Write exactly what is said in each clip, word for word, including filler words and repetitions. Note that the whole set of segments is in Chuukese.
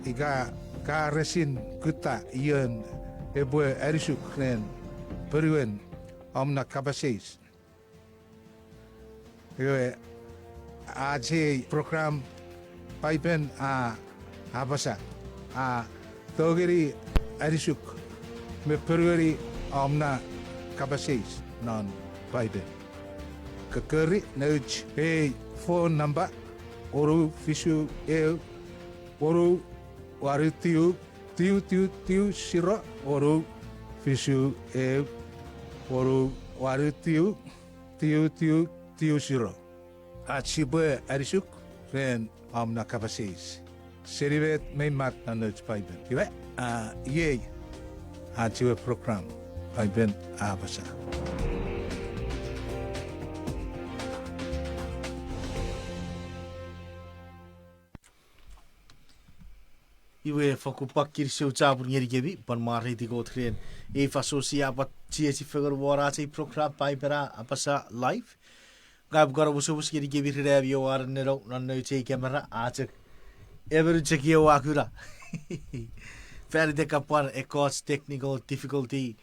ika ka resin kutta ion epwe anisuk ren ponuen om na kapas eis. Iwe, ach ei program Paipen a apasa, a tongeni anisuk me ponueni om na kapas eis non Paipen. Kokkori nouch ei phone number, wonu fisu eu, wonu wanu tiu, tiu tiu tiu zero, wonu fisu eu, wonu wanu tiu, tiu tiu tiu zero. Ach sipwe anisuk ren om na kapas eis seni met mei mak non nouch Paipen. Iwe, a, iei ach ewe program Paipen a apasa. Iwe, fokkun pwan kinisou chapur ngenikemi, pwan mwareiti Kot ren ei fansoun sia pwan chiechi fengen won ach ei program Paipen a apasa live. Ngang upwe kan omusomus ngenikemi ren ami oua nenneno non nouch ei camera, a chok emon chok ewe ua kuna. Fan iten ka pwan ekkoch technical difficulty,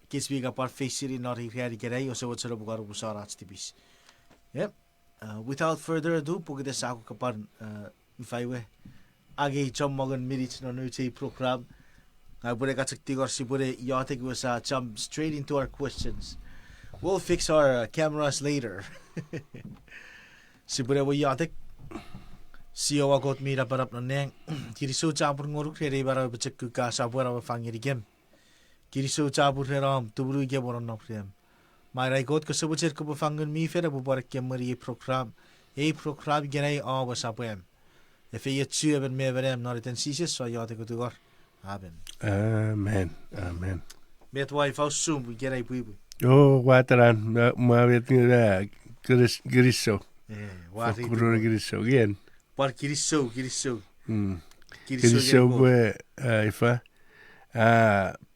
kich mi ka pwan face-ini non ei ran ikenai, ouse mochen oupwe kan omusomus ach tipis. Without further ado, pokiten sa ko ka pwan, ifa we, angei chommongun minich non nouch ei program. Ngang upwene kachok tingor sipwene iotek iwe sa jump straight into our questions. We'll fix our, uh, cameras later. Sipwene we iotek. Siowa Kot mi napanap non nang, kinisou chapur ngonuk ren ei manau pochokun ka sopweno me fang ngenikem. Kinisou chapur ren om tumunu ika pwan nonnom rem. Mai nai Kot, kose mochen kopwe fang Ngun mi Fel epwe pwan ekkemweni ei program. Ei program ikenai om we sapwam. Efeiochu emon me emon am non iten Jises ua iotek o tungor. Amen. Amen. Amen. Met wai, ifa usum ikenai pwipwi? O, ua tenan, mwa met nge, kinisou. Fokkun kinisou ien. Pwan kinisou, kinisou. Kinisou pwe, ifa, a,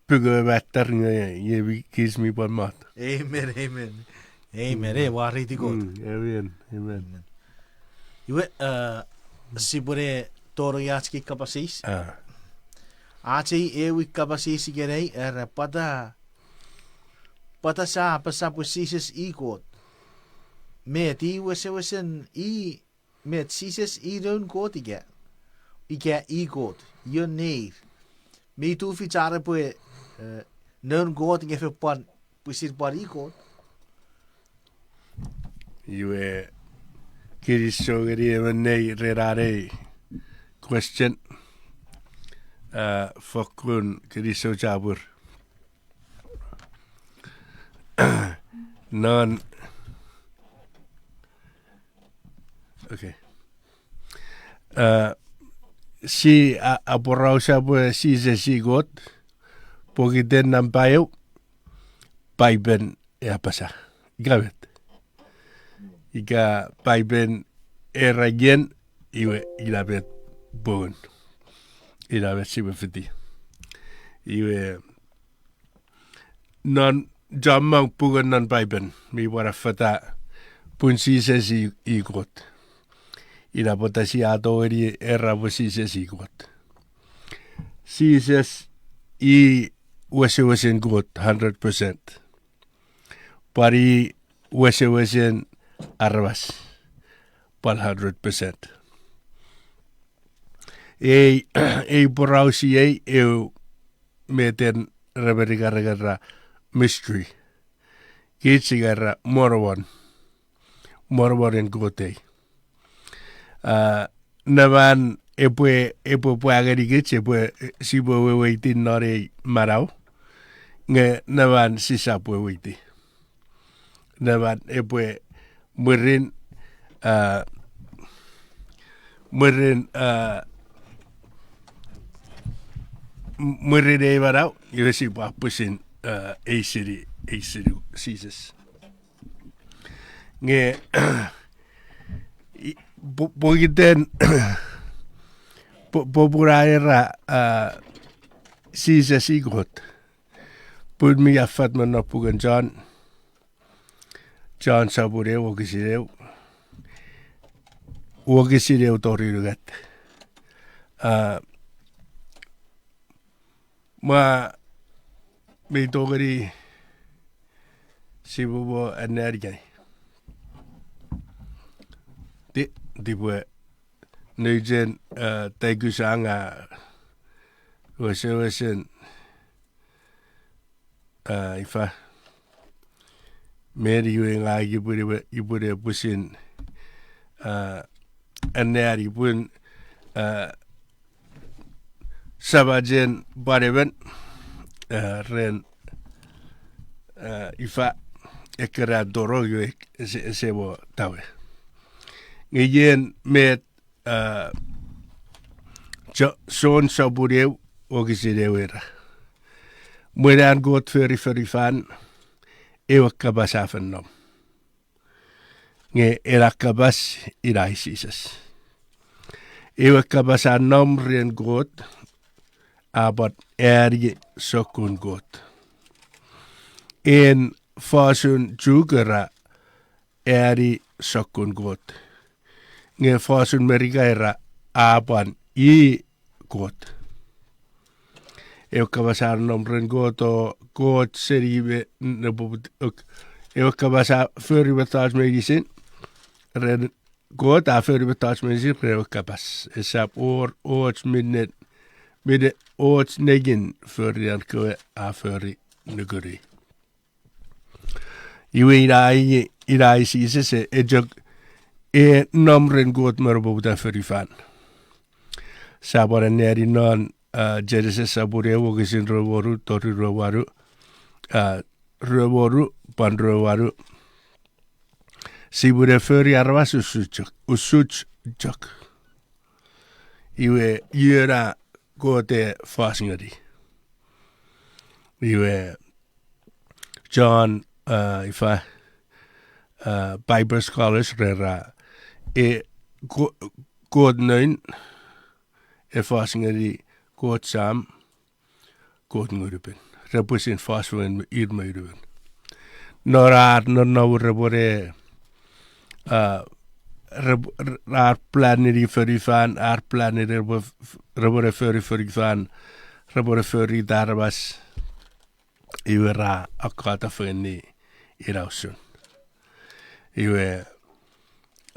pukun matar nge, nge kich mi pwan mot. Amen, amen. Amen, e, mwareiti Kot. Amen, amen. Iwe, sipwene tonong ach kei kapas eis. Ach ei ewe kapas eis ikenai, era pwata, pwata sa apasa pwe Jises i Kot. Met i wesewesen i, met Jises i noun Kot ika, ika i Kot, ion neir. Mi tufich are pwe, noun Kot nge fen pwan, pwisin pwan i Kot. Iwe, kinisou ngeni emon nei ren an ei question. Fokkun kinisou chapur. Non, okay. Si a, aporausa pwe Jises i Kot, pokiten nampa eu, Paipen e apasa. Ika met. Ika Paipen era ien, iwe ina met pungun. Ina met sipwe fiti. Iwe non chommong pungun non Paipen mi pwan affata pun Jises i, i Kot. Ina pwata sia tongeni era pwe Jises i Kot. Jises i wesewesen Kot hundred percent. Pwan i wesewesen aramas pwan hundred percent. Ei, ei poraus iei eu meten remerika rengera mystery. Kich ika ra Mormon. Mormonen Kot ei. Neman epwe, epwe pwa ngenikich, epwe, sipwe weweiti non ei manau. Nge neman sisap weweiti. Neman epwe mwirin, mwirin, mwirin ei manau, iwe sipwe pwisin eisini, eisini Jises. Nge, pokiten, popun a era Jises i Kot. Pun mi affat me non puken John, John sopun eu wokisin eu, wokisin eu tori unungat. A, mwa mi tongeni sipwe mo anneani ikenai. Ti, tipwe nouchen, a, taikusang a wesewesen, a, ifa. Meni iwe ngang upwene, upwene pwisin, a, anneani pun, a, samachen pwan emon, a, ren, a, ifa, ekkena tonong iwe ese, ese mo tawe. Nge ien met, a, Jon sopun eu wokisin eu era, mwen an Kot fori fonufan, ewe kapas a fen nom. Nge ena kapas ina i Jises. Ewe kapas a nom ren Kot, a pwan ani sokkun Kot. En fosun Chuuk era ani sokkun Kot. Nge fosun Merika era a pwan i Kot. Ewe kapas a nom ren Kot o Kot seni me, nepo-, ok. Ewe kapas a fori mettoch meinisin ren Kot a fori mettoch meinisin ren ewe kapas. Esap wor och minne, minne och nengin fori an kewe a fori nukun i. Iwe ina i, ina i Jises e, e chok, e nom ren Kot me nepoputan fonufan. Sia pwan anneani non, a, Genesis sopun eu wokisin rue wonu tori rue wanu, a, rue wonu pwan rue wanu. Sipwene fori aramas usun chok, usun chok. Iwe iena Kot e fos ngeni. Iwe John, a, ifa, a, Bible scholars rera, e, Ko-, Kot Noun e fos ngeni Kot Sam, Kot Ngunupin. Re pwisin fos fengen me ir me Ngunupin. Non ar nonnom repwene, a, rep-, r-, ar plan ngeni fonufan, ar plan ngeni repwe f-, repwene fori fonufan, repwene fori aramas. Iwe ra akkota fengeni ina usun. Iwe,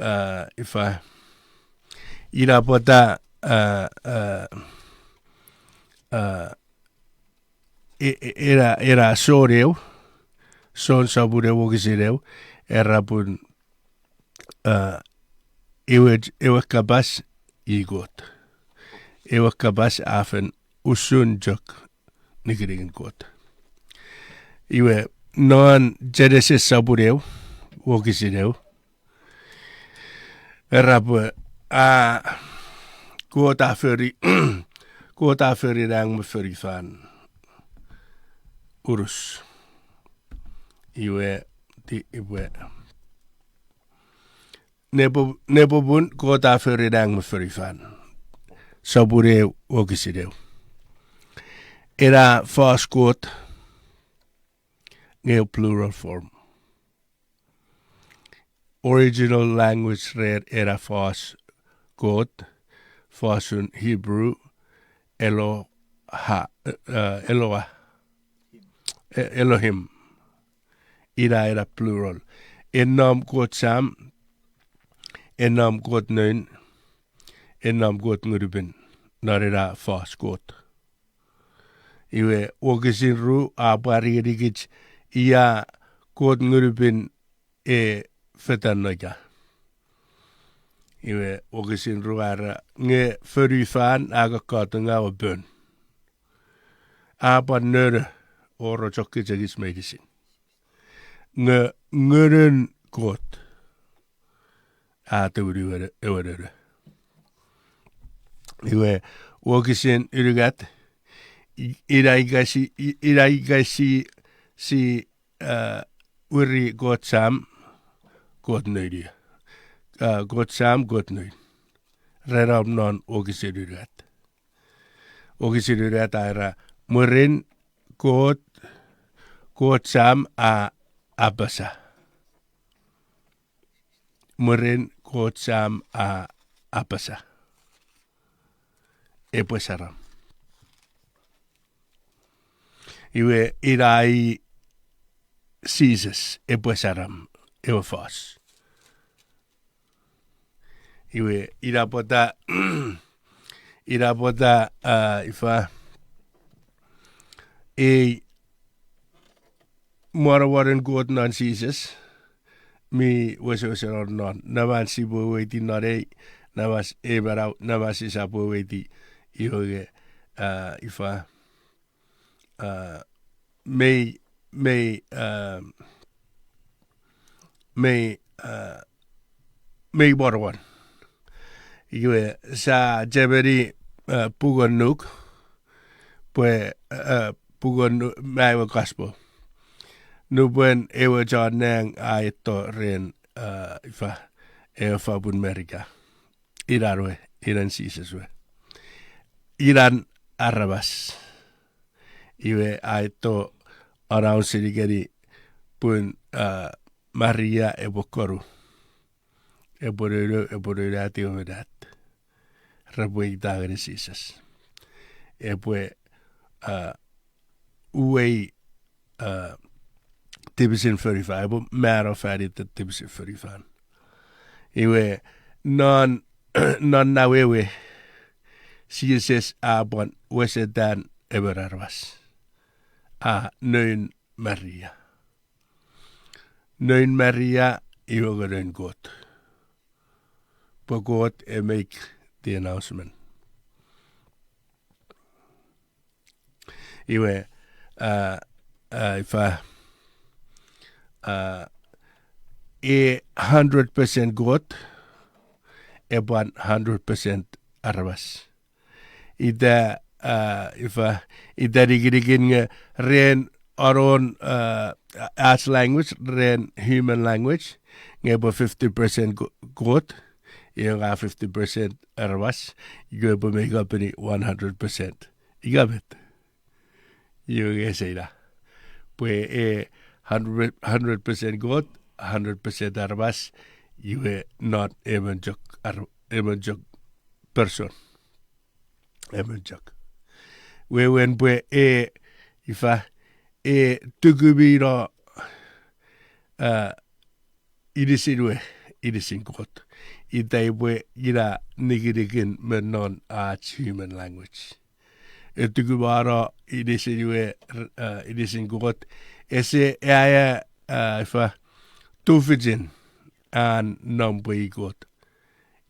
a, ifa, ina pwata, a, a, a, e, e, ena, ena John eu, John sopun eu wokisin eu, era pun, a, ewe, ewe kapas i Kot. Ewe kapas a fen usun chok nikiningin Kot. Iwe non Genesis sopun eu, wokisin eu, era pwe, a, Kot a fori, Kot a fori nang me fonufan unus. Iwe, ti-, iwe. Nepo-, nepopun Kot a fori nang me fonufan. Sopun eu, wokisin eu. Ena fos Kot, nge plural form. Original language ren ena fos Kot, fosun Hebrew, Eloha, e, Eloah, e, Elohim. Ina ena plural. E nom Kot Sam, e nom Kot Noun, e nom Kot Ngunupin, non ena fos Kot. Iwe wokisin ru a pwari ngenikich ia Kot Ngunupin e fetan non ika. Iwe wokisin ru a era, nge fonufan a kokkotungaw pon. A pwan nono, o rochopwak ekis meinisin. Nge Ngunun Kot a tumunu ewe, ewe nono. Iwe wokisin unungat, i-, ina ika si, i-, ina ika si, si, a, wiri Kot Sam, Kot Noun ia. A, Kot Sam, Kot Noun. Ren om non wokisin unungat. Wokisin unungat a era, mwirin Kot, Kot Sam a apasa. Mwirin Kot Sam a apasa. epwe saram. Iwe ina i Jises epwe saram, ewe fos. Iwe ina pwata, ina pwata, a, ifa, ei mwanamwanen Kot non Jises, mi wesewesen non, naman sipwe weweiti non ei, namas ei manau, namas sisap weweiti, iwe, a, ifa, a, mei, mei, a, mei, a, mei mwanamwan. Iwe sa chemeni, a, pungun Nuk, pwe, a, pungun Nu-, ma ewe gospel. Nupwen ewe chon nang a eto ren, a, ifa, ewe fopun Merika. Inan we, inan Jises we. Inan aramas. Iwe a eto announce-ni ngeni pun, a, Maria epwe konu. Epwe nounou, epwe nounou at ewe at. Repwe ita ngeni Jises. Epwe, a, uwei, a, tipisin fonufan, epwe mano fan iten tipisin fonufan. Iwe, non, non na wewe, Jises a pwan wesetan emon aramas. A noun Maria. Noun Maria, iwe nge noun Kot. Pwe Kot e make the announcement. Iwe, a, a, ifa, a, e hundred percent Kot, e pwan hundred percent aramas. Ita, a, ifa, ita nikinikin nge ren anon, a, ach language, ren human language, nge epwe fifty percent Ko-, Kot, iwe nge fifty percent aramas, iwe epwe make up-eni one hundred percent. Ika met? Iwe nge ese ina. Pwe e hundred, hundred percent Kot, hundred percent aramas, iwe not emon chok ar-, emon chok person. Emon chok. Wewen pwe e, ifa, e tukumino, a, inisin we, inisin Kot. Ita epwe ina nikinikin me non ach human language. E tukumano inisin we, r-, a, inisin Kot. Ese aea, a, ifa, tufichin an nom pwe i Kot.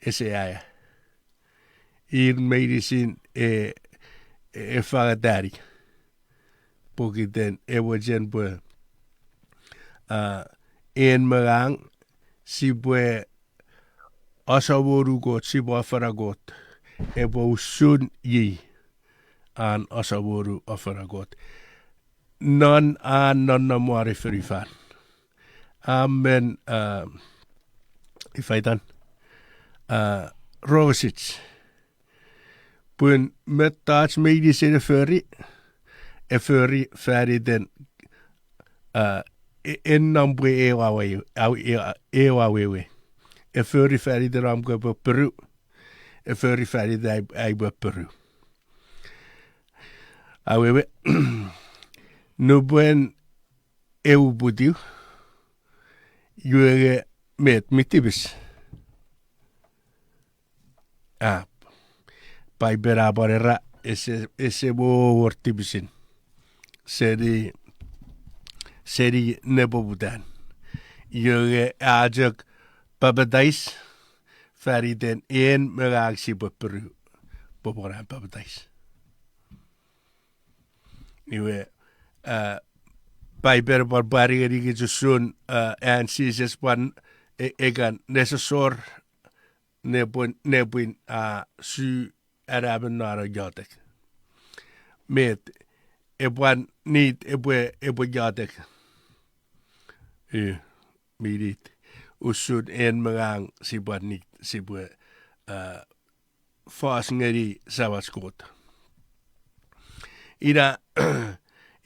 Ese aea. Ir meinisin e, e fangatani. Pokiten ewe chen pwe, a, en me ngang sipwe asamonu Kot, sipwe afana Kot. Epwe usun i an asamonu afana Kot. Non an nonnom won fonufan. A men, a, ifa itan, a, rongosich. Pun mettoch meinisin e fori, e fori fan iten, a, e-, en nom pwe ew awe-, aw-, e-, ew awewe. E fori fan iten om kopwe poru, e fori fan iten ai-, aipwe poru. Awewe, nupwen e uputiw, iwe nge met mi tipis. A, Paipen a pwan era ese, ese mo wor tipisin seni, seni nepoputan. Iwe nge a chok papatais fan iten en me ngang sipwe poru pwe pwan an papatais. Iwe, a, Paipen pwan pwari ngenikich usun, a, an Jises pwan e-, ekan nesosor nepwin, nepwin a su anaemon non iotek. Met, e pwan nit epwe, epwe iotek. I, mi nit. Usun en me ngang sipwe nit, sipwe, a, fos ngeni Samach Kot. Ina,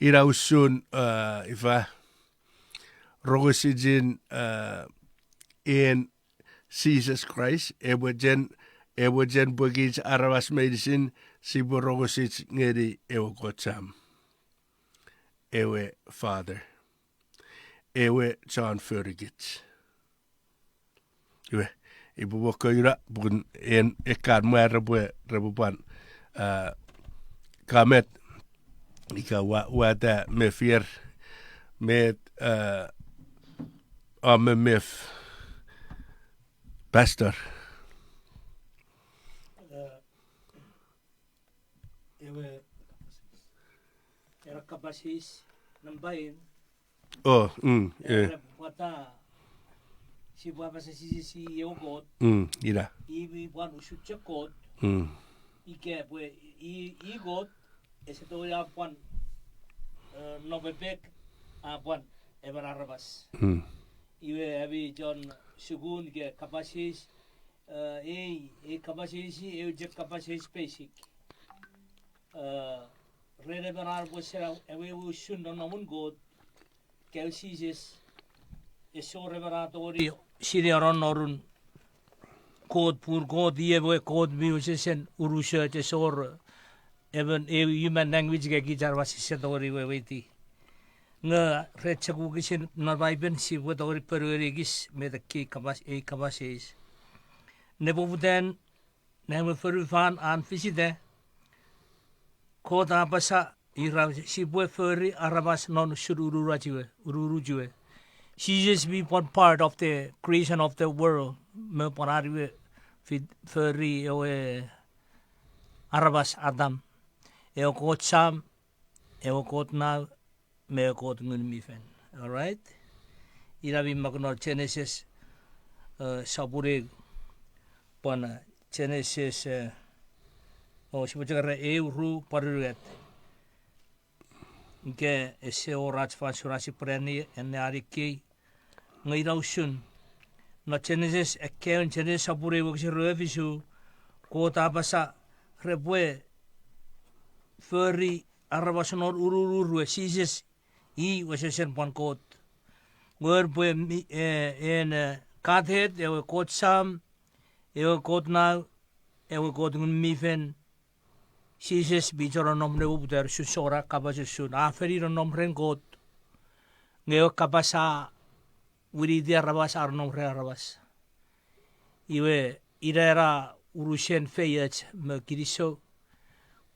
ina usun, a, ifa, rongosichin, a, en Jises Kraist, epwe chen, Ewe chen pwe kich aramas meinisin sipwe rongosich ngeni ewe Kot Sam, ewe Father, ewe chon forikich. Iwe, ipwe mo kouna pun en ekkan mwa repwe, repwe pwan, uh, comment, ika wa, wata mefier, met, uh, a memef, Pastor. Uh, ewe, era kapas eis, nampa en, oh, mm, eh, era pwata sipwe apasa Jises i ewe Kot. Mm, ina. I mi pwan usun chok Kot. Mm. Ika pwe i, i Kot, ese tongeni a pwan, eh, nopepek, a pwan emon aramas. Mm. Iwe ami chon sukun ke kapas eis, eh, ei, ei kapas eis, eu chok kapas eis basic. Eh, ren emon an pwe sena ewe, ewe usun nonnomun Kot, ika Jises, ese wor emon a tongeni sinei nonnomun Kot pun Kot i ewe Kot mi wesewesen unusoch, ese wor emon eu human language ika kich aramas ese tongeni weweiti. Nge ren chok wokisin non Paipen sipwe tongeni ponueni ekis met ekkei kapas, ei kapas eis. Nepoputan, newe fonufan an fisita, Kot a apasa, ira sipwe fori aramas non usun ununuch we, ununuch we. Jises mi pwan part of the creation of the world, me pwan an we fi-, fori ewe aramas Adam. Ewe Kot Sam, ewe Kot Nau, me ewe Kot Ngun mi Fel. All right? Ina mi mak non Genesis, eh, sopun eu, pwan, eh, Genesis, eh, o sipwe chok era eu, ru, pwan unungat. Ika ese wor ach fansoun ach sipwe ne, ene anikei, nge ina usun. Non Genesis, ekkewe Genesis sopun eu wokisin rue fisu, Kot a apasa repwe fori aramas non ununuch we, Jises, i wesewesen pwan Kot. Nge pwe mi-, eh, en, eh, Godhead, ewe Kot Sam, ewe Kot Nau, ewe Kot Ngun mi Fel, Jises mi chon nonnom nepoputan, usun Sona kapas usun, a fen nonnom ren Kot. Nge ewe kapas a winiti aramas, a nonnom ren aramas. Iwe, ina ena unusen feioch me kinisou.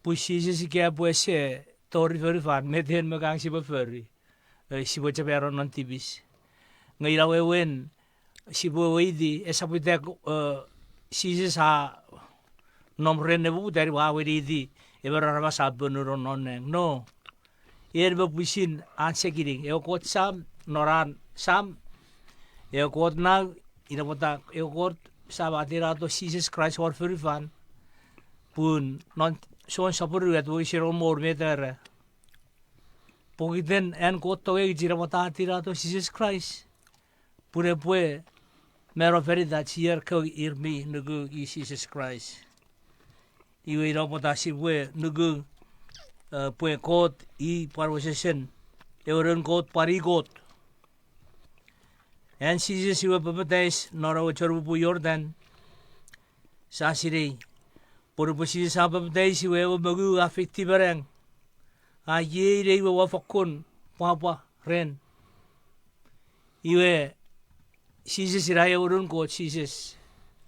Pwe Jises ika pwe ese tori fonufan, met en me kan sipwe fori. Eh, sipwe chemeno non tipis. Nge ina wewen, sipwe weweiti, esap ita, eh, Jises a nom ren nepoputan iwe a winiti emon aramas a ponuno non nang. No. En me pwisin an sekining. Ewe Kot Sam, non an Sam, ewe Kot Nau, ina pwata ewe Kot Sam a tinato Jises Kraist won fonufan. Pun non Jon sopun unungat wokisin engon me wonu met a era. Pokiten an Kot tongei kich ina pwata a tinato Jises Kraist. Pun epwe mano fan itach ir kewe ir mi nuku i Jises Kraist. Iwe ina pwata sipwe nuku, eh, pwe Kot i pwan wesewesen ewe Noun Kot pwan i Kot. An Jises iwe papatais non ewe chanpupu Jordan, sia sinei pwe nupwen Jises a papatais iwe ewe mongu a feitiw me nang, a iei ne iwe ua fokkun pwapwa ren. Iwe Jises ina ewe Noun Kot, Jises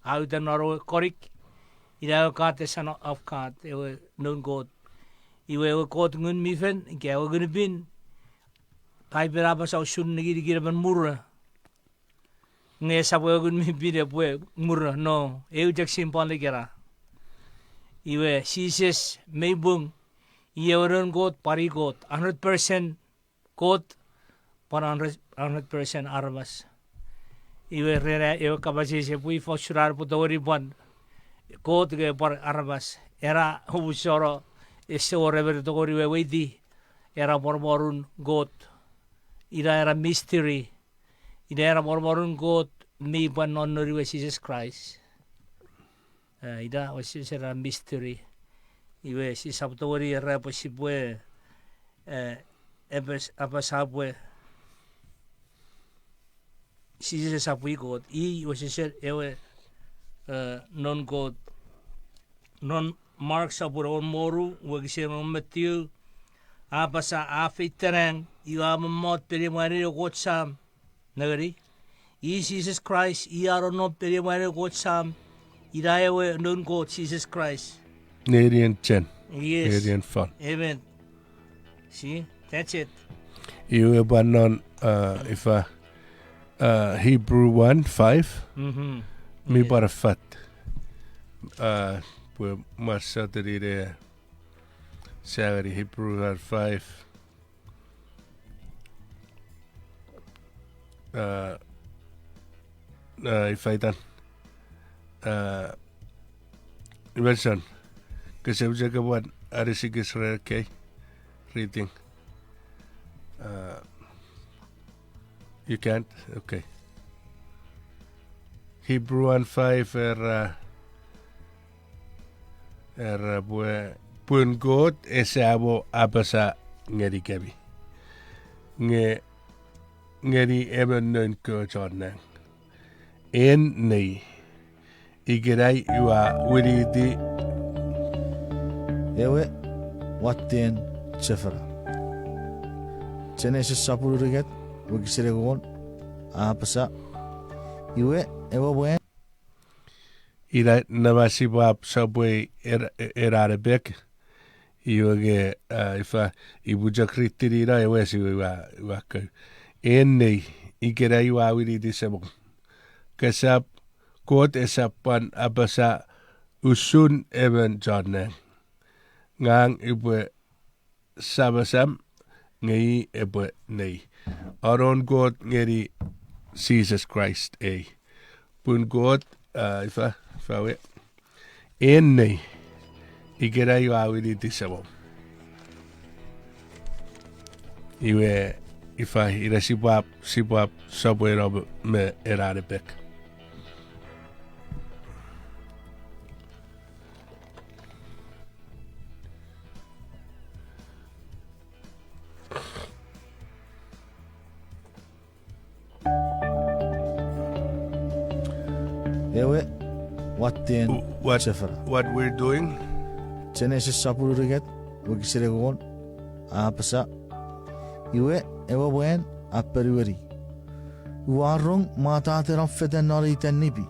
a uta non ewe konik, ina ewe God the Son of God, ewe Noun Kot. Iwe ewe Kot Ngun mi Fel, ika ewe Ngun mi Pin, Paipen a apasa usun nikinikin emon muro. Nge esap ewe Ngun mi Pin epwe muro, no, eu chok symbol ikena. Iwe Jises mei pung, i ewe Noun Kot pwan i Kot, hundred percent Kot pwan hundred, hundred percent aramas. Iwe ren ewe kapas eis epwe ifa usun an epwe tongeni pwan Kot nge pwan aramas. Ena omusano, ese wor emon tongeni weweiti ena mwonomwonun Kot. Ina ena mystery. Ina ena mwonomwonun Kot mi pwan non Noun we Jises Kraist. Eh, ina wesewesen ena mystery. Iwe sisap tongeni era pwe sipwe, eh, epes-, apasa pwe Jises esap i Kot. I wesewesen ewe, eh, Noun Kot. Non Mark sopun engon me ru, wokisin engon me tiu, a apasa a feita nang, iwe a mommot peniemwanin Kot Sam. Nengeni, i Jises Kraist, i a nonnom peniemwanin Kot Sam, ina ewe Noun Kot Jises Kraist. Nenien chen. Yes. Nenien fon. Amen. See, that's it. Iwe pwan non, uh, ifa, uh, Hebrew one five. Mi pwan fat. Uh, pwe masateni ne sangeni Hebrew one five. Uh, uh, ifa itan. Uh, Nelson, kese mochen kopwe anisikich ren ekkei reading? Uh, you can't? Okay. Hebrew one five era, era pwe, pun Kot ese mo apasa ngenikemi, nge ngeni emon noun kewe chon nang, en nei, ikenai ua winiti ewe watten chofona. Genesis sopun unungat, wokisin engon, a apasa, iwe, ewe mwan. Ina namasi pwap sopwe er-, e-, eran epek. Iwe nge, uh, ifa, ipuchok ritini ina ewe si ua, ua kau. En nei, ikenai ua winiti semom. Kesap, Kot esap pwan apasa usun emon chon nang. Ngang upwe samasam, nge i epwe nei. Anon Kot ngeni Jises Kraist ei. Pun Kot, uh, ifa, ifa we. En nei, ikenai ua winiti semom. Iwe, ifa, ina sipwap, sipwap sopweno me eran epek. Ewe watten chofona. What we're doing? Genesis sopun unungat, wokisin engon, a apasa, iwe, ewe mwan a ponueni, ua rong mwataten om fetan non ei tanipi,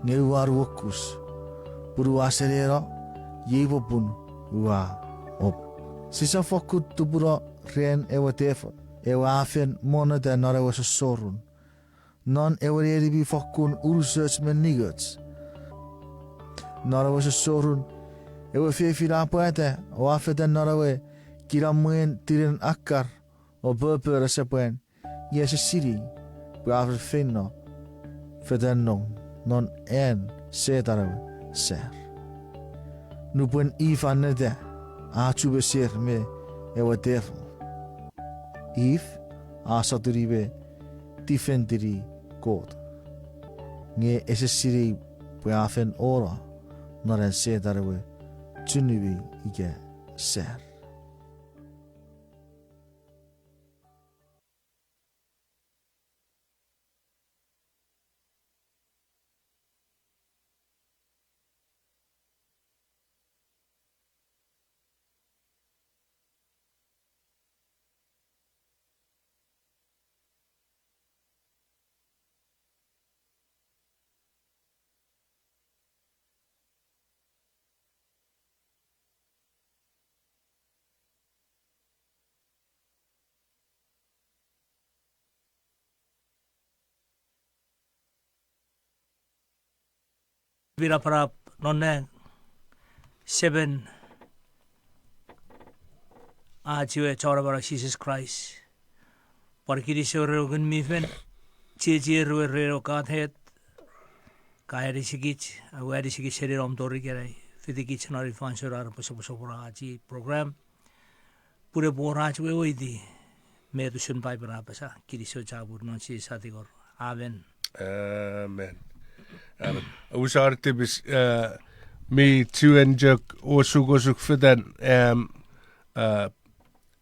nge ua nuokus, pun ua seneno, iei popun ua op. Sisap fokkun tupuno ren ewe tefin, ewe a fen monnota non ewe sossorun, non ewe neni mi fokkun unusoch me ningoch. Non ewe sossorun, ewe fefin a pwata o a fetan non ewe kinamwen tinen akkar o popon asepwan, nge ese sinei pwe a fen feino fetan non, non an Setan ewe ser. Nupwen If a neta, a chu meser me ewe tefin. If a sotuni me tifentini Kot, nge ese sinei pwe a fen ono non an Setan ewe chunumi ika ser. Pinapanap non nang, semen, ach we Chon Amanau Jises Kraist, pwan kinisou ren ewe Ngun mi Fel, chiechi ren ewe Godhead, ka anisikich, awe anisikich seni nom tori ikenai, fitikich non ei fansoun ar pwe soposopono ach ei program, pun epwe wor ach weweiti met usun Paipen a apasa, kinisou chapur non Jises a tingor. Amen. Amen. Amen. Usar tipis, uh, mi chuen chok osukosuk fetan, um, uh,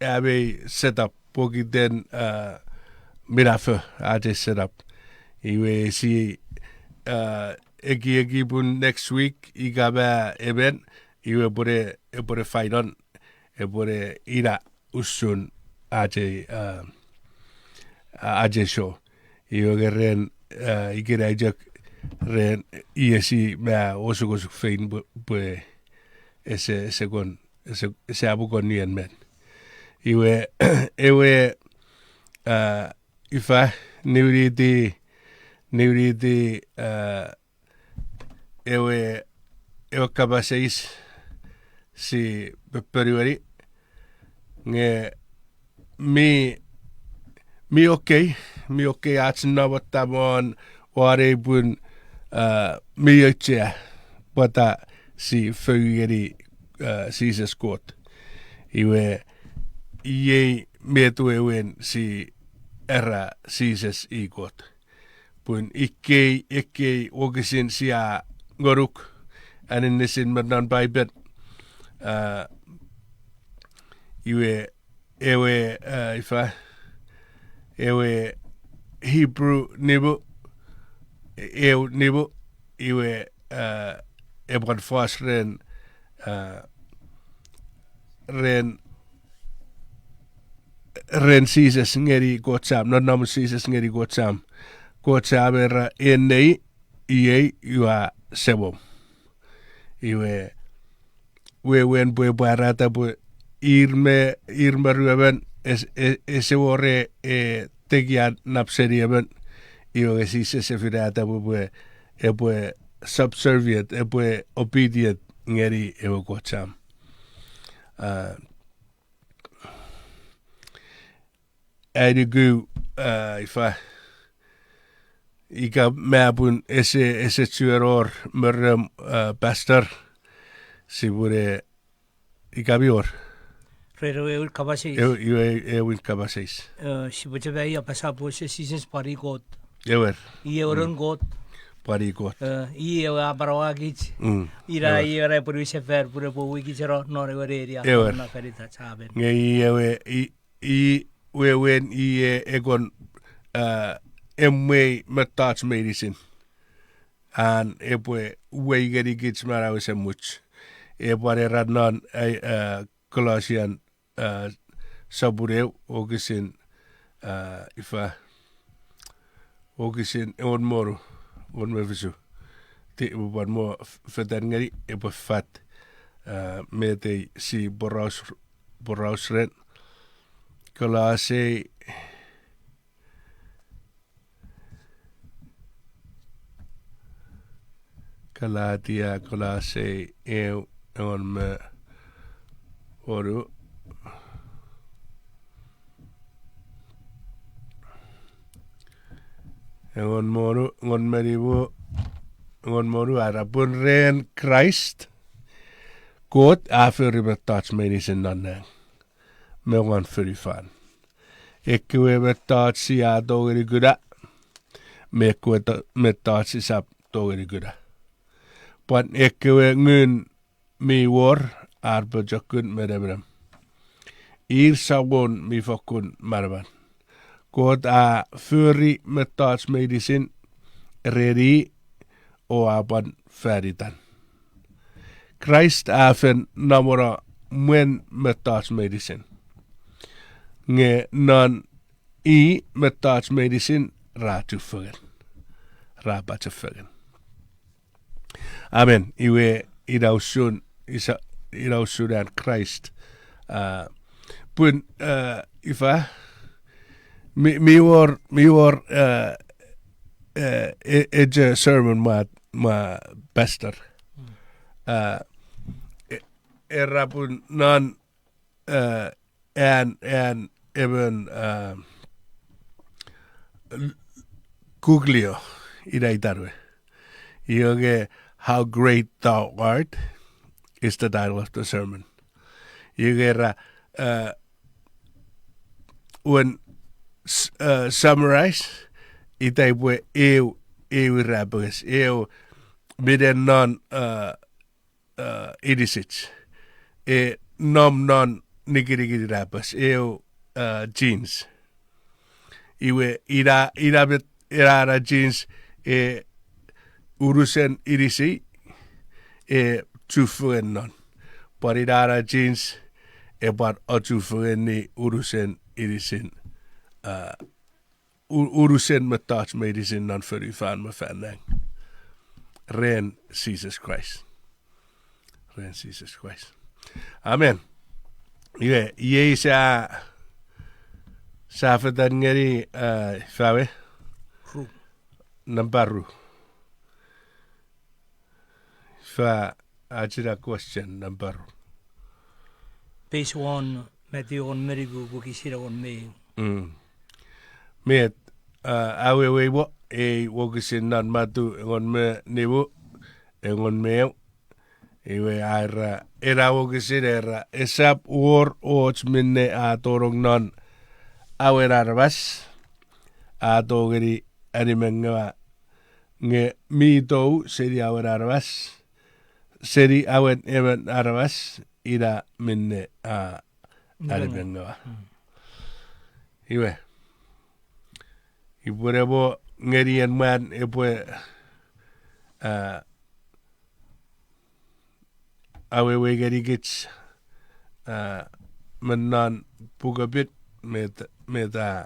am ei set up pokiten, uh, minafo ach ei set up. Iwe si, uh, ekieki pun next week ika ma emon, iwe epwene, epwene final, epwene ina usun ach ei, a, a, ach ei show. Iwe nge ren, a, ikenai chok ren iei sia osukosuk fein pwe, pwe ese, ese kon, ese, ese apukon nien men. Iwe, ewe, a, ifa, niwiniti, niwiniti, a, ewe, ewe kapas eis si ponueni, nge mi, mi okay, mi okay ach namot tamon won ei pun, a, mi auchea pwata si fou ngeni, a, Jises Kot. Iwe, iei met wewen si era Jises i Kot. Pun ikkei, ekkei wokisin sia ngonuk, aninisin me non Paipen, a, iwe ewe, a, ifa, ewe Hebrew nimu, eu nimu, iwe, a, epwe pwan fos ren, a, ren, ren Jises ngeni Kot Sam, nonnomun Jises ngeni Kot Sam. Kot Sam era, en nei, iei ua semom. Iwe, wewen pwe pwarata pwe ir me, ir me ruemon, es-, e-, ese wor e, e, tekia nap seni emon, iwe nge Jises e finata pwe, pwe, epwe subservient, epwe obedient ngeni ewe Kot Sam. A, ai nuku, a, ifa, ika ma pun ese, ese chuen wor me rem, a, pastor, sipwene, ika mi wor. Ren ewe ewin kapas eis. Ew-, ewe, ewin kapas eis. E, sipwe chok aia apasa pwe Jises pwan i Kot. Ewer. I ewe Noun Kot. Pwan i Kot. E, i ewe a manauakich. Ina i ewe a pwonueta sefan pun epwe uweikicheno non ewe neni a fanitach. Amen. Nge i ewe, i, i wewen i e, e kon, a, emwei mettoch meinisin. An epwe uwei ngenikich manau esemuch. E pwan era non, a, Colossian, a, sopun eu, wokisin, a, ifa, wokisin engon me wonu, engon me fisu. Ti, epwe pwan mo f-, fetan ngeni, epwe fat, a, met ei si poraus, poraus ren. Kolose, Kalatia, Kolose eu, engon me wonu. Engon me wonu, engon me nimu, engon me wonu, a era pun ren Kraist, Kot a fori mettoch meinisin non nang me won fonufan. Ekkewe mettoch sia tongeni kuna, me ekkewe to-, mettoch sisap tongeni kuna. Pwan ekkewe ngun mi wor ar pochokun me nemenem. Ir Samon mi fokkun manaman. Kot a fori mettoch meinisin ren i o a pwan fan itan. Kraist a fen nomono mwen mettoch meinisin. Nge non i mettoch meinisin ra chufengen. Ra pachefengen. Amen. Iwe ina usun, isa-, ina usun an Kraist. A, pun, a, ifa, mi, mi wor, mi wor, a, a, e-, echo sermon mwa, mwa pastor. A, e-, era pun non, a, an, an emon, a, Googleo, ina itan we. Iwe nge How Great Thou Art is the title of the sermon. Iwe nge era, a, wen s-, a, summarize, ita pwe eu, eu irapenges, eu minen non, a, a, inisich. E nom non nikinikin irapenges, eu, a, genes. Iwe ina, ina met, ina ena genes, e, unusen inisi, e chufengen non. Pwan ina ena change, e pwan achufengeni unusen inisin, a, u-, unusen mettoch meinisin non fonufan me fan nang. Ren Jises Kraist. Ren Jises Kraist. Amen. Iwe, iei sa, sa fetan ngeni, a, fawe? Ru. Nampa ru. Fa, ach ina question nampa ru. Base won Matthew engon me nimu wokisin engon me eu. Met, a, awewei mo ei wokisin non Matu engon me nimu, engon me eu. Iwe a era, ena wokisin era, esap wor och minne a tonong non awen aramas, a tongeni animengawa, nge mi tou seni awen aramas, seni awen emon aramas, ina minne a animengawa. Iwe, ipwe ne mo ngeni en mwan epwe, a, awewei ngenikich, a, me non pukepin, met, met a,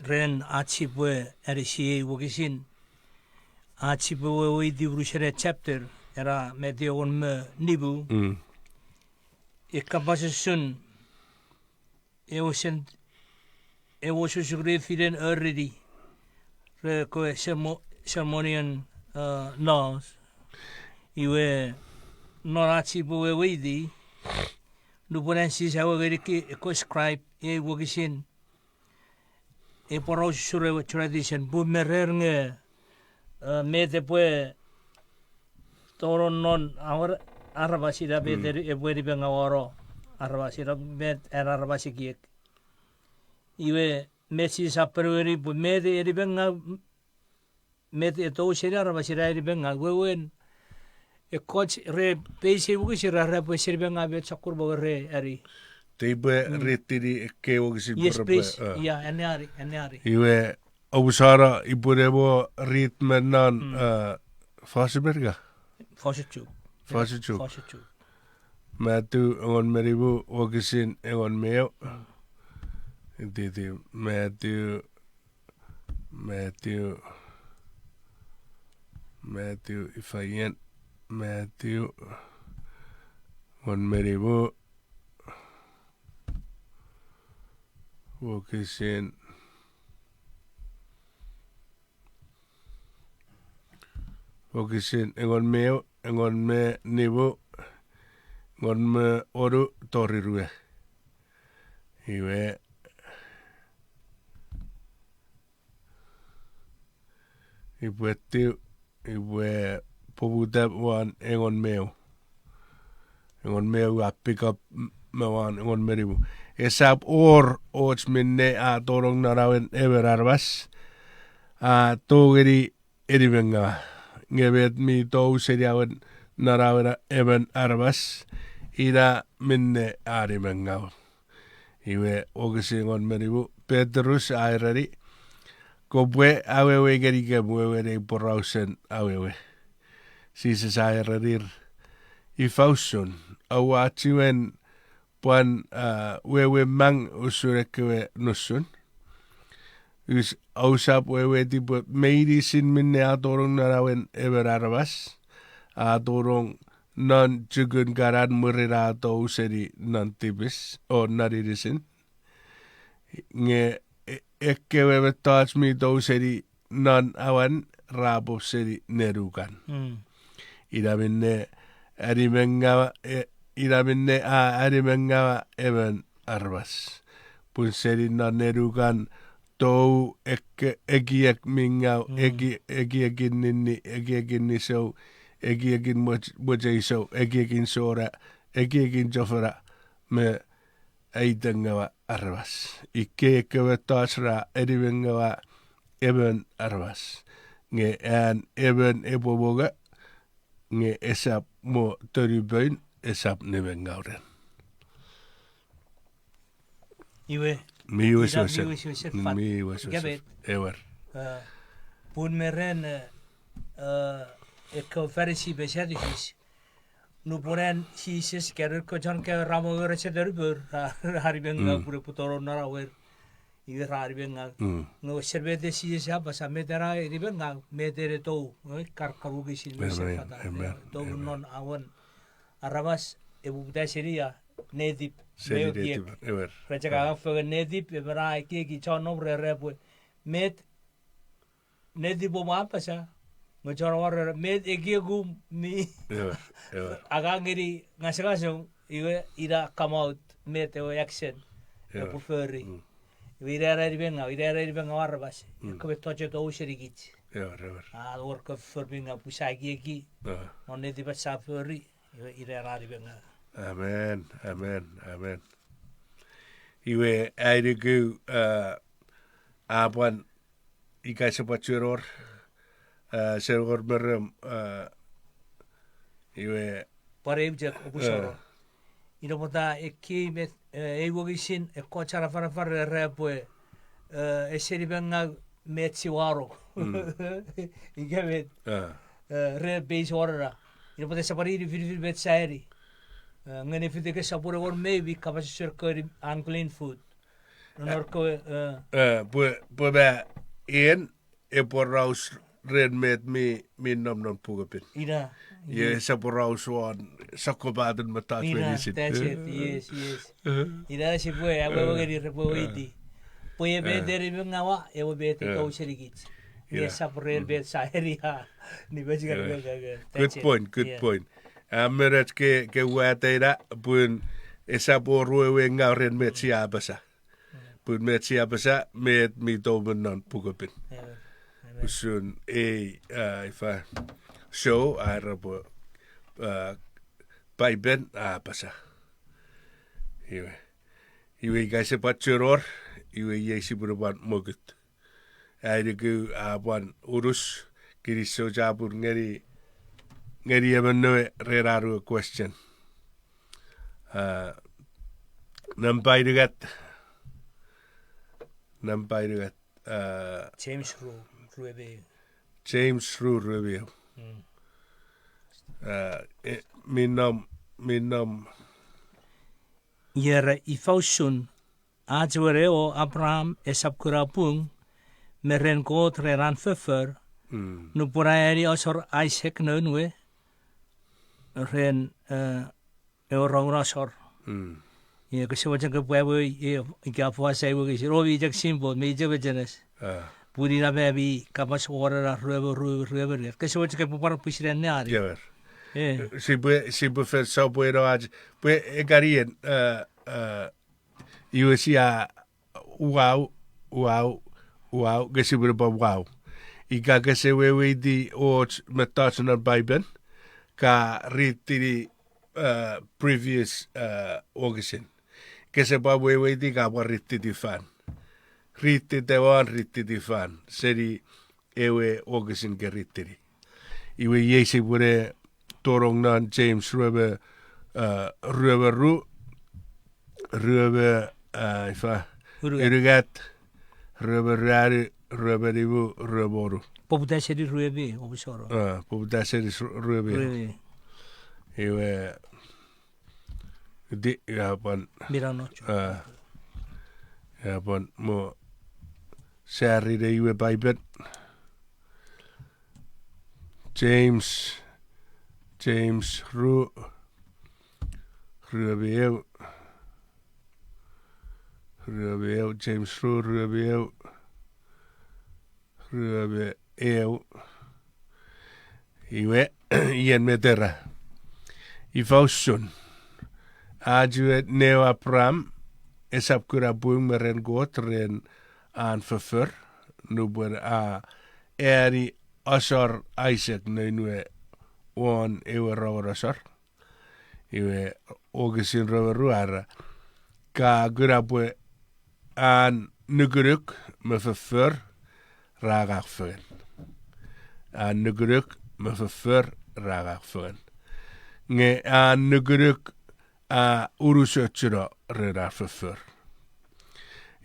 ren ach sipwe anisiei wokisin, ach sipwe weweiti unusen chapter, ena Matthew engon me nimu, e kapas usun ewe sen-, ewe sosukunefinen oreni, re kewe sermo-, sermonian, a, laws. Iwe, non ach sipwe weweiti, nupwen an Jises a ewe ngenikich ekkewe scribe ei wokisin, e pworaus usun ewe tradition, pun me rer nge, a, met epwe tonong non awen aramas ina met epwe animengawa aramas ina met an aramas ekiek. Iwe met Jises a ponueni pwe met animengaw, met e tou seni aramas ina animengaw, wewen, ekkoch re base ei wokisin ra, repwe seni mengaw met sokkun mongo re ani. Te ipwe ritini ekkei wokisin pwe repwe, ia, anneani, anneani. Iwe, omusano ipwe ne mo rit me non, a, fosun Merika? Fosun Chuuk. Fosun Chuuk. Matu engon me nimu wokisin engon me eu. Itiiti Matu, Matu, Matu, ifa ien, Matu engon me nimu, wokisin, wokisin engon me eu, engon me nimu, engon me onu tori rue. Iwe, ipwe tiu, ipwe poputa won engon me eu. Engon me eu a pick up me won engon me nimu. Esap wor och minne a tonong non awen emon aramas a tongeni animengaw. Nge met mi tou seni awen non awen emon aramas, ina minne a animengaw. Iwe wokisin engon me nimu, Petrus a ereni, kopwe awewe ngenikem wewen ei porausen awewe. Jises a erenir, ifa usun, oua chiwen pwan, a, wewe mang usun ekkewe nusun? Us-, ousap weweiti pwe meinisin minne a tonong non awen emon aramas, a tonong non chukun kanan mwirin a tou seni non tipis, o non inisin. Nge e-, ekkewe mettoch mi tou seni non awan ra pop seni nenukan. Ina minne animengawa, e, ina minne a animengawa emon aramas. Pun seni non nenukan tou ekiek mi ngaw, eki-, ekiekin ninni, ekiekin nisou, ekiekin moch-, mocheisou, ekiekin sona, ekiekin chofona, me aitengawa aramas. Ikkei ekkewe mettoch ra animengawa emon aramas. Nge an emon epwe mongo, nge esap mo tonu poun, esap nimengaw ren. Iwe, mi wesewesen, mi wesewesen, ewer. Eh, pun me ren, eh, eh, ekkewe Farisi me Sadukis, nupwen an Jises kewe chon kewe ra mo ewe rese terupour, ra, ra nimengaw pun epwe tonong non ewe, iwe ra nimengaw. Nge wesen met Jises a apasa, met ena nimengaw, met ene tou, eh, kar, kar wokisin me sefata, tou non awen aramas, epwe poputa seni ia, netip, me ekiek. Re chok angang fengen netip, emon a ekieki chon nom re, repwe, met netip om a apasa, nge chon nom re, met ekiekum mi angang ngeni ngasangasong, iwe ina come out, met ewe action epwe fori. Iwe ina ena nimengaw, ina ena nimengaw aramas, ekkewe mettoch e tou senikich. A wor ekkewe foffor mi ngaw pun sia ekieki non netip ach sa fori, iwe ina ena nimengaw. Amen, amen, amen. Iwe ai nuku, a, a pwan ika ese pwan chuen wor, a, ese wor me rem, a, iwe pwan eu chok, oupwe soro. Ina pwata ekkei met, eh, ei wokisin ekkoch afanafan re, repwe, eh, ese nimengaw met sia wanong. Ika met, eh, re base won ena. Ina pwata esap pwan nifinifin met sia ani. Eh, nge nefinen kese pwan wor maybe kapas usun ekkewe unclean food. Non ekkewe, eh, pwe, pwe ma en epwe poraus ren met mi, mi nom non Puk Pin. Ina, iwe esap poraus won sokkopaten mettoch meinisin. That's it, yes, yes. Ina sipwe, awewe ngeni repwe weiti. Pwe met ena nimengaw a, ewe met e tou senikich. Nge esap ren met sia ani a, ni mechika. Good point, good point. A men ach ke, ke wata ina, pun esap wor wewe ngaw ren met sia apasa. Pun met sia apasa, met mi tou me non Puk Pin. Usun ei, a, ifa, show, a era pwe, a, Paipen a apasa. Iwe. Iwe ika ese pwan chuen wor, iwe iei sipwe ne pwan mokut. Ai nuku a pwan unus, kinisou chapur ngeni, ngeni emon we ren an we question. A, nampa unungat, nampa unungat, a, James ru, rue me eu. James ru, rue me eu. A, e, mi nom, mi nom. Iwe ra, ifa usun, ach we o Abraham esap kuna pung me ren Kot ren an foffor, nupwen a ani asor Isaac noun we ren, eh, ewe rongun asor. Iwe kese mochen kopwe awewe, e, ika pwasai wokisin, o mi chok simple, mi chok mecheres. Pun ina me mi kapas won ena rue me ru, rue me unungat. Kese mochen kopwe pwan pwisin anneani. Sipwe, sipwe fen sopweno ach, pwe ekanien, eh, iwe sia, wow, wow, wow, kese pwe pwan wow. Ika kese weweiti och mettoch non Paipen, ka ritini, eh, previous, eh, wokisin. Kese pwan weweiti ka pwan rititi fan. Rititi won, rititi fan. Seni ewe wokisin ke ritini. Iwe iei sipwene tonong non James rue me, eh, rue me ru, rue me, eh, ifa, unungat, rue me ruanu, rue me nimu, rue me wonu. Poputa seni rue me eu, oupwe soro. Eh, poputa seni s-, rue me eu. Iwe, di, ia pwan, ia pwan mo, sari ne iwe Paipen. James, James ru, rue me eu, rue me eu, James ru, rue me eu, rue me eu. Iwe, ien met era. Ifa usun. Ach we neu Abraham, esap kuna pung me ren Kot ren an foffor, nupwen a ani asor Isaac noun we won ewe rongun asor. Iwe, wokisin rue me ru a era, ka kuna pwe an nukunuk me foffor ra angang fengen. An nukunuk me foffor ra angang fengen. Nge an nukunuk a unusochuno ren ar foffor.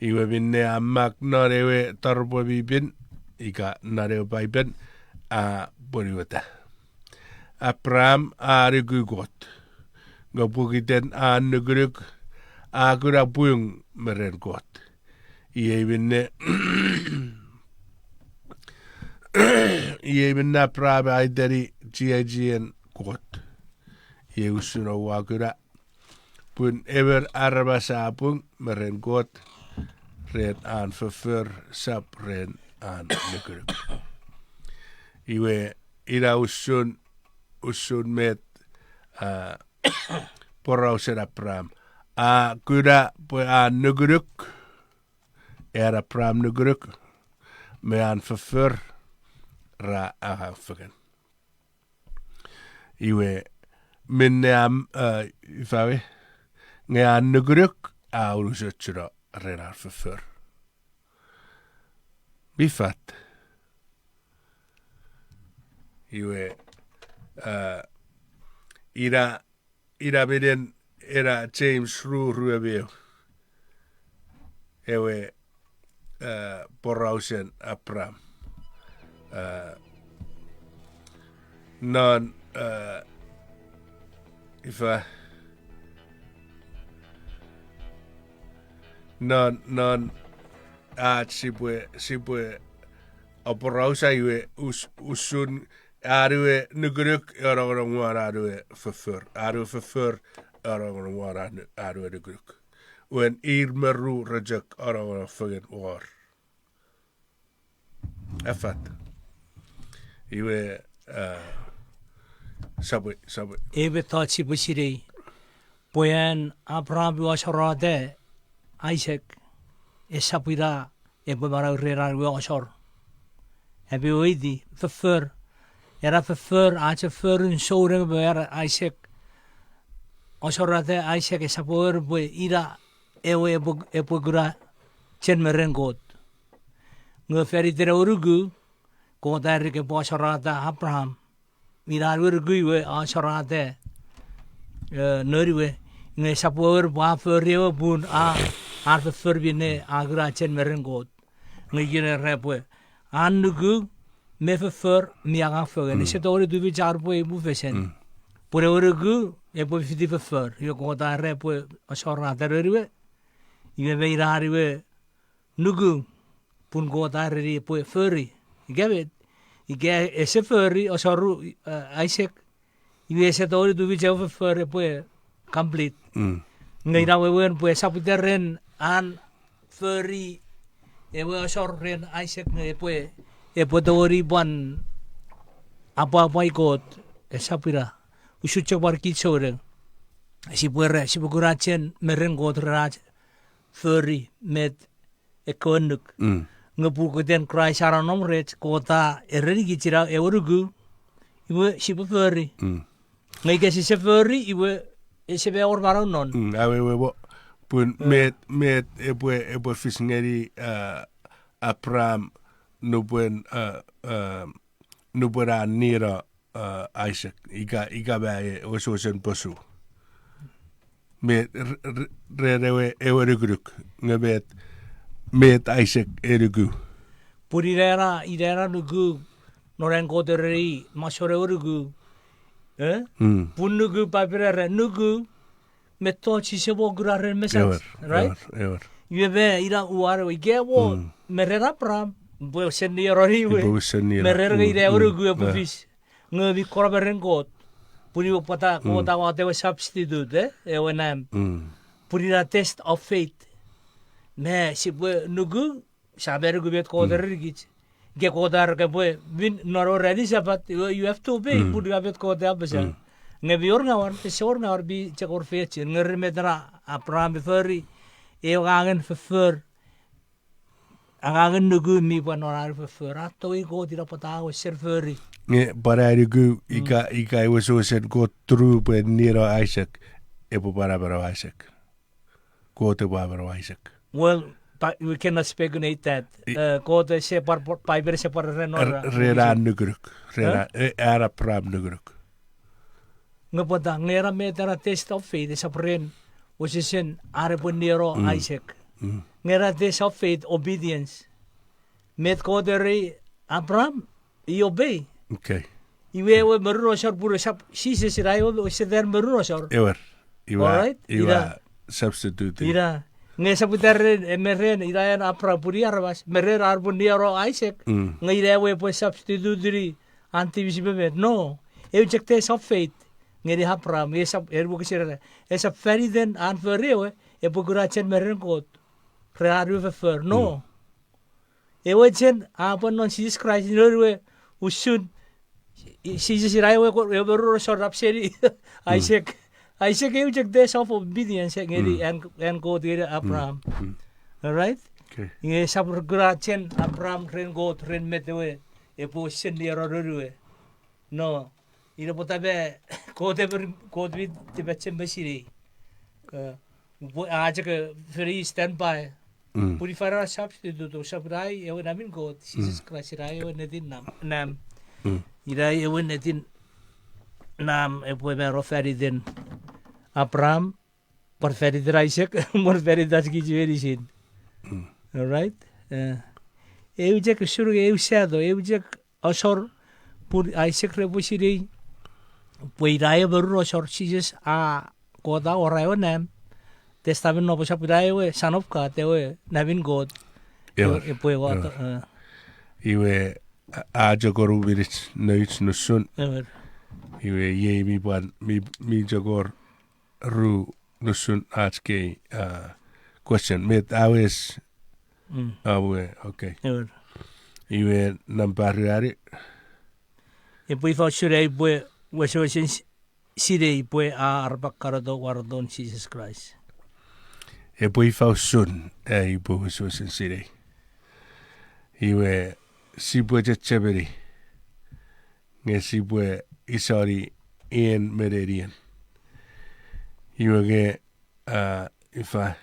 Iwe minne a mak non ewe taropwe mi pin, ika non ewe Paipen, a pwonueta. Abraham a nuku Kot. Nge pokiten an nukunuk, a kuna pung me ren Kot. Iei minne, iei minne Abraham a iteni chiechi en Kot. Iei usun oua kuna. Pun emon aramas a pung me ren Kot, ren an foffor sap ren an nukunuk. Iwe ina usun, usun met, a, porausen Abraham. A kuna pwe an nukunuk, an Abraham nukunuk, me an foffor ra angang fengen. Iwe, minne am, a, ifa we, nge an nukunuk a unusochuno ren an foffor. Mi fat. Iwe, a, ina, ina minen ena James ru, rue me eu. Ewe, a, porausen Abraham. A, non, a, ifa, non, non ach sipwe, sipwe aporausa iwe us-, usun an we nukunuk e anongonong won an we foffor. An we foffor e anongonong won an, an we nukunuk. Wen ir me ru re chok anongonong fengen wor. Afat. Iwe, a, sapwe, sapwe. Ewe mettoch sipwe sinei, pwe an Abraham we asorata Isaac, esap ina epwe manau ren an we asor. Ami weweiti, foffor, ena foffor, ach fofforun souneng me ena Isaac, asorata Isaac esap wor pwe ina ewe epwe, epwe kuna chen me ren Kot. Nge fan iten ewe nuku, Kot a ereni epwe asorata Abraham. Ina an we nuku iwe asorata, e, noun we, nge esap wor pwe a fori ewe pun a, an foffor minne a kuna chen me ren Kot. Nge ikenai era pwe, an nuku me foffor mi angang fengen. Ese tongeni tufich ar pwe imufesen. Pun ewe nuku epwe fiti foffor. Iwe Kot a era pwe asorata noun we. Iwe me ina an we nuku, pun Kot a ereni epwe fori. Ika met, ika ese fori asoru, e, Isaac, iwe ese tongeni tufich ewe foffor epwe complete. Nge ina wewen pwe esap ita ren an fori ewe asor ren Isaac nge epwe, epwe tongeni pwan apwapwai Kot, esap ina. Usun chok pwan kich souneng. Sipwe ra, sipwe kuna chen me ren Kot ren ach fori met ekkewe annuk. Nge pokiten Kraist a nonnom rech, Kot a erenikich ina ewe nuku, iwe sipwe fori. Nge ika sise fori, iwe ese mei wor manau non. Awewe mo, pun met, met epwe, epwe fis ngeni, a, Abraham nupwen, a, a, nupwen a nieno, a, Isaac, ika, ika ma e wesewesen posu. Met, r-, r-, ren ewe, ewe nukunuk, nge met, met Isaac e nuku. Pun ina ena, ina ena nuku, non an Kot ereni masouen ewe nuku. E? Pun nuku, Paipen era nuku, mettoch sise mo kuna ren mesach, right? Iwe me ina uwan ewe ika mo, me ren Abraham, pwe usen nieno iwe. Me ren nge ina ewe nuku epwe fis. Nge mi kora me ren Kot. Pun iwe pwata Kot a wata ewe substitute, e? Ewe nam. Pun ina test of faith. Me sipwe nuku, sia me nuku met Kot erenikich. Ika Kot a era kopwe win non ewe ranin Sapat, iwe you have to obey, pun ina met Kot a apasa. Nge mi wor ngawan, ese wor ngawan mi chok wor feiochun, nge ren met ena Abraham e fori, ewe angangen foffor, angangen nuku mi pwan non an foffor, a tongei Kot ina pwata a wesen fori. Nge pwan ai nuku ika, ika e wesewesen Kot turu pwe nieno Isaac, epwe pwan amanaua Isaac. Kot epwe amanaua Isaac. Well, but we cannot speculate that. E, Kot ese pwan, Paipen ese pwan ren, ren an nukunuk, ren an Abraham nukunuk. Nge pwata, nge ena met ena test of faith, esap ren wesewesen an epwe nieno Isaac. Nge ena test of faith, obedience. Met Kot ereni Abraham, i obey. Okay. Iwe ewe morun asor pun esap Jises ina ewe, ese ten morun asor. Ewer. Iwe, alright? Iwe ina substitute. Ina, nge esap ita ren, e, me ren, ina an Abraham pun i aramas, me ren ar pun nieno Isaac, nge ina ewe epwe substitute-ini an tipis me met. No. Eu chok test of faith ngeni Abraham, esap, en wokisin era, esap faniten an fori ewe, epwe kuna chen me ren Kot ren an we foffor. No. Ewe chen a pwan non Jises Kraist, ina ewe usun, i-, Jises ina ewe ko-, ewe morun asor nap seni Isaac. Isaac eu chok test of obedience ngeni an, an Kot ngeni Abraham. Alright? Nge esap kuna chen Abraham ren Kot ren met ewe epwe sen nieno noun we. No. Ina pwata me Kot emer, Kot mi tipachem me sinei. Pwe a chok fori standby. Pun ifa ena substitute, esap ina i ewe Namin Kot, Jises Kraist ina i ewe ennetin nam, nam. Ina i ewe ennetin nam epwe mano faniten Abraham, pwan faniten Isaac, pwan faniten ach kich meinisin. Alright? Eu chok usun, eu shadow, eu chok asor pun Isaac repwe sinei pwe ina ewe morun asor Jises a, Kot a awora ewe nam, testamen nopw esap ina ewe Son of God, ewe Namin Kot. Epwe wato, iwe, a, a chok wor ru minich nouch nusun. Iwe iei mi pwan, mi, mi chok wor ru nusun ach kei, question. Met a wes? Awe, okay. Iwe nampa ruanu. Epwe ifa usun ai upwe wesewesen sinei pwe a arap karoto wareton Jises Kraist? Epwe ifa usun ai upwe wesewesen sinei? Iwe sipwe chechemeni nge sipwe isoni ien me nenien. Iwe nge, a, ifa,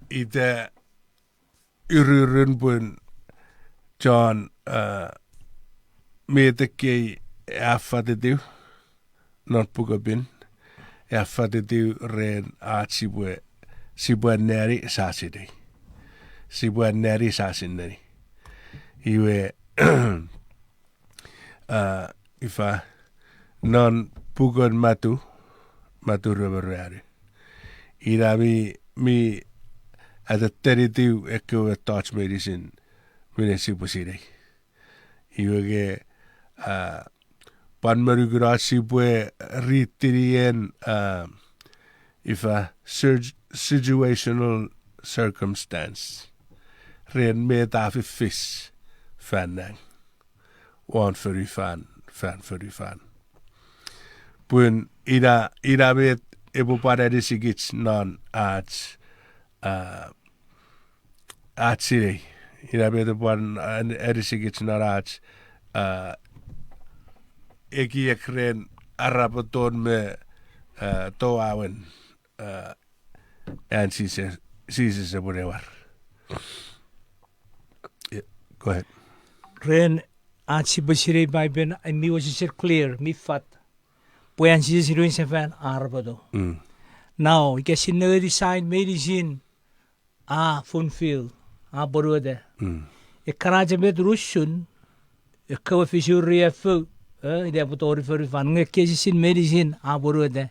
ita ururun pun chon, a, met ekkei a fatitiw non Puk a Pin, a fatitiw ren ach sipwe, sipwe anneani sa sinei. Sipwe anneani sa sinei. Iwe, a, ifa, non puken Matu, Matu rue me ruanu, ina mi, mi atetenitiw ekkewe mettoch meinisin minne sipwe sinei. Iwe nge, a, pwan monukun ach sipwe ritinien, a, ifa, sit-, situational circumstance ren met a fifis fan nang won fonufan, fan fonufan. Pun ina, ina met epwe pwan anisikich non ach, a, ach sinei. Ina met epwe pwan an-, anisikich non ach, a, ekiek ren arapeton me, a, towawen, a, an Jises, Jises epwe ne war. Go ahead. Ren ach sipwe sinei Paipen, a mi wesewesen clear, mi fat, pwe an Jises niwinsefan a arapeto. Now, ika sia nengeni sign meinisin a fulfill, a pwonueta. Ekkana chok met nusun, ekkewe fisur riaffou, e, ina epwe tori fonufan, nge ekkesisin meinisin a pwonueta.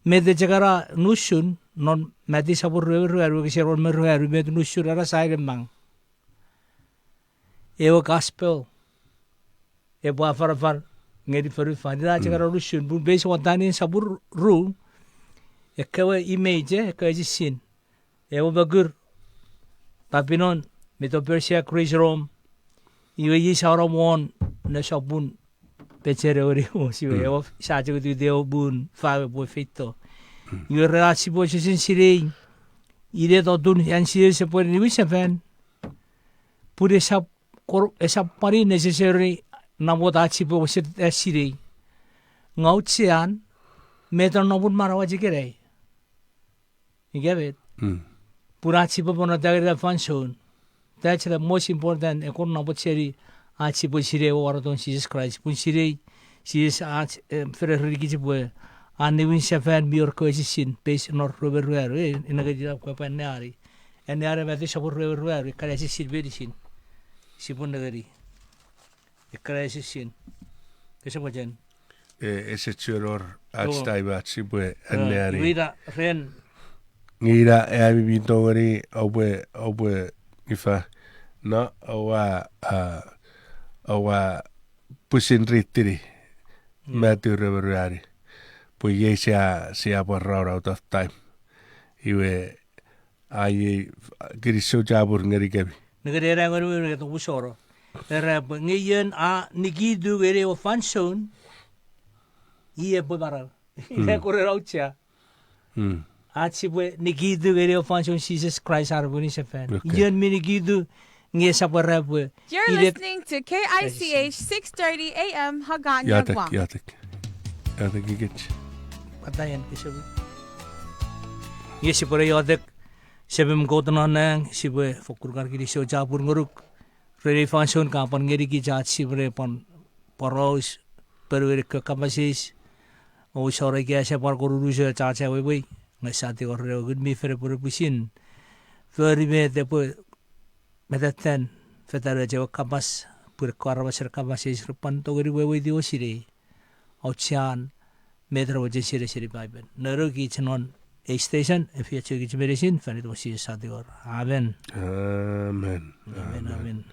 Met chok ena nusun non Mati sopun rue me ruanu, wokisin engon me ruanu, met nusun ena sign emang. Ewe gospel epwe afanafan ngeni fonufan. Ina chok ena nusun, pun base won Daniel sopun ru, ekkewe image, ekkewe esisin, ewe mokur, Papilon, Medo-Persia, Greece, Rome, iwe iei sa nom won ne sopun pechen ewe nimu, iwe ewe sa chok ututi ewe pun fau epwe feito. Iwe ren ach sipwe wesewesen sinei inet otun an Jises epwe niwinsefan, pun esap, esap pwan necessary namot ach sipwe wesewesen sinei. Nge auchean, met nonnomun manauach ikenai? Ika met? Pun ach sipwe pwoneta ngeni fansoun. That's the most important, ekkoch namot seni ach sipwe sinei ewe wareton Jises Kraist. Pun sinei, Jises a, e, fere renikich pwe an niwinsefan mi wor ekkewe esisin, base non rue me ruanu, e, ina ketiap kwe pwe anneani. Anneani Mati sopun rue me ruanu, ekkana esisin meinisin. Sipwe nengeni ekkana esisin. Kese mochen. E, ese chuen wor ach time ach sipwe anneani. Iwe ina ren. Nge ina ami mi tongeni oupwe, oupwe, ifa. No, oua, a, oua pwisin ritini. Matthew rue me ruanu. Pwe iei sia, sia pwan run out of time. Iwe, ai, kinisou chapur ngenikemi. Nengeni ena ngonuk ne topusono. Era pwe nge ion a nikitu ngeni ewe fansoun, i epwe manau. Ina kore auchea. Ach sipwe nikitu ngeni ewe fansoun Jises Kraist an pwinisefan. Ion mi nikitu nge esap era pwe. You're listening to K I C H six thirty A M Hagana. Iotek, iotek. Iotek ikich. Pataien kesepwe. Nge sipwe ne iotek, Semem Kot non nang, sipwe fokkun kan kinisou chapur ngonuk. Ren ei fansoun ka pwan ngenikich ach sipwe ne pwan poraus ponuen ekkewe kapas eis. Ousap ika ese pwan kon unusoch ach awewei, nge sa tingor ren ewe Ngun mi Fel epwe pwisin fori met epwe metetan, fetanoch ewe kapas, pwe ekkewe aramas ren kapas eis repwe pwan tongeni weweiti o sinei auchean met ra mochen sinei seni Paipen. Nonukich non ei station, efeiochukich meinisin, fan itan Jises sa tingor. Amen. Amen. Amen, amen.